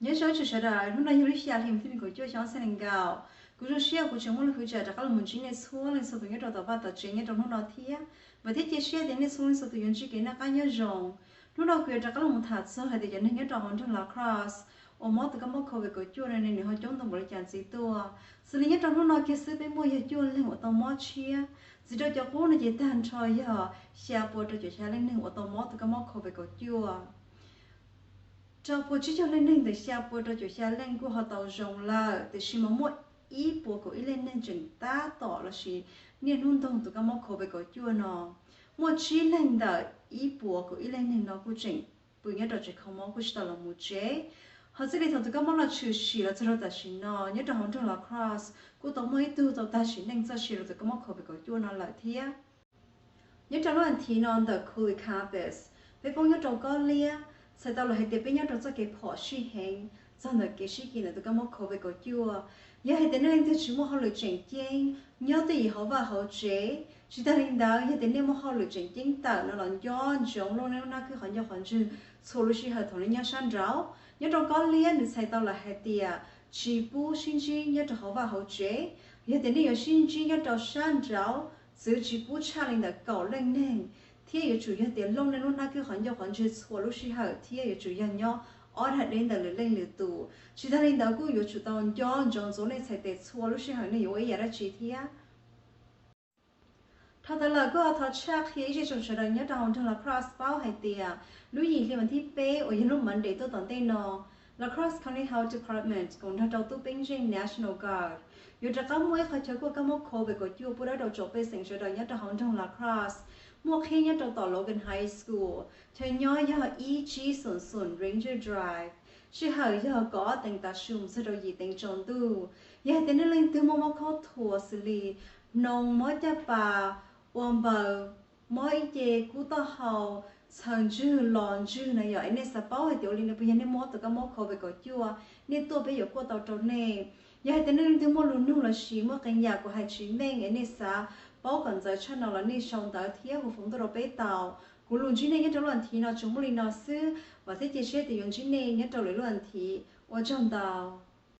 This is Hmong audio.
Nyob zoo ib tsoom sawv daws, hnub no yog lub xya hli vas thib nees nkaum cuaj xyoo ob txhiab nees nkaum. Kuv zoo siab uas kuv tseem muaj lub hwv tsav rov qab los mus ntsib nej txhua leej txhua tus nyob rau tom vaj tom tsev nyob rau hnub no thiab. Vam thiab cia siab tias nej txhua leej txhua tus yuav ntsib kev noj qab nyob zoo. Hnub no kuv yuav rov qab los mus tham txog hais tias cov neeg nyob rau hauv nroog Lacrosse uas mob tus kab mob covid kaum cuaj no ne nws ho coob ntau npaum li cas ntxiv tuaj. Xws li nyob rau hnub no kiag xwb peb muaj yog cuaj leeg uas tau mob tshiab. Txij rau cov qub no ces tag nrho yog xya pua rau caum xya leej neeg uas tau mob tus kab mob covid kaum cuaj. Rau pua tsib caug leej neeg ntawm xya pua rau caum xya leej kuj ho tau zoo lawm, tiam sis mas muaj ib puas kaum ib leej neeg tseem tab tom los sis niaj hnub ntoog tus kab mob covid kaum cuaj no. Muaj tsib leeg ntawm ib puas kaum ib leej neeg no kuj tseem pw nyob rau tsev kho mob kuj tsis tau los mus tsev. Ho txij li thaum tus kab mob no tshwm sim los txog rau tam sim no nyob rau hauv nroog Lacrosse kuj tau muaj ib tug tau tag sim neej txoj sia rau tus kab mob covid kaum cuaj no lawm thiab. Nyob rau lub as thiv no ntawm Cooley Campus, peb poob nyob rau Kob Liab, txhais tau lawm hais tias peb nyob rau txoj kev phom sij heev txog ntawm kev sib kis ntawm tus kab mob covid kaum cuaj. Yog hais tias nej leej twg tsis muaj hauj lwm tseem ceeb, nyob twj ywm hauv vaj hauv tsev, tsis tag li ntawd yog tias nej muaj hauj lwm tseem ceeb tawm no los nco ntsoov looj nej lub hnab kwb qhov ncauj qhov ntswg txhua lub sij hawm thaum nej nyob sab nraud. Nyob rau Kob Liab nws txhais tau lawm hais tias tsis pub sib ntsib nyob rau hauv vaj hauv tsev. Yog tias nej yuav sib ntsib nyob rau sab nraud, txwv tsis pub tshaj li ntawm kaum leej neeg, thiab yuav tsum yog tias looj nej lub hnab kwb qhov ncauj qhov ntswg txhua lub sij hawm thiab yuav tsum yog nyob ob dag deb ntawm lwm leej lwm tus. Tsis tag li ntawd kuj yuav tsum tau nco ntsoov ntxuav nej txhais tes txhua lub sij hawm nej yuav ua ib yam dab tsi thiab. Dhau ntawd lawm kuj ho thov tshaj qhia ib zej tsoom sawv daws nyob rau hauv nroog Lacrosse paub hais tias lub yim hli vas thib peb uas yog lub Monday tuaj tom ntej no, Lacrosse County Health Department koom nrog rau tub peeb zeej National Guard yuav rov qab muaj ib qhov chaw kuaj kab mob covid kaum cuaj pub dawb rau tsoom pej xeem sawv daws nyob rau hauv nroog Lacrosse, muaj qhib nyob rau tom Logan High School, chaw nyob yog ib tsib xoom xoom Ranger Drive. Sij hawm yog kaum ob teev tav su txog rau yim teev tsaus ntuj. Yog hais tias nej leej twg muaj mob khaub thuas xws li hnoos, mob caj pas, ua npaws, mob ib ce kub taub hau, txhaws ntswg los ntswg na yom, es nej xav paub hais tias ua li no puas yog nej mob tus kab mob covid kaum cuaj, nej tuaj peb yuav kuaj tau rau nej. Yog hais tias nej leej twg muaj lus nug los sis muaj qee yam kuv hais tsis meej es nej xav paub kom ntxaws tshaj no los nej sau ntawv thiab hu foov tuaj rau peb tau. Kuv lus ntsib nej nyob rau lub as thiv no tsuas muaj li no xwb, vam thiab cia siab tias yuav ntsib nej nyob rau lwm lub as thiv. Ua tsaug ntau.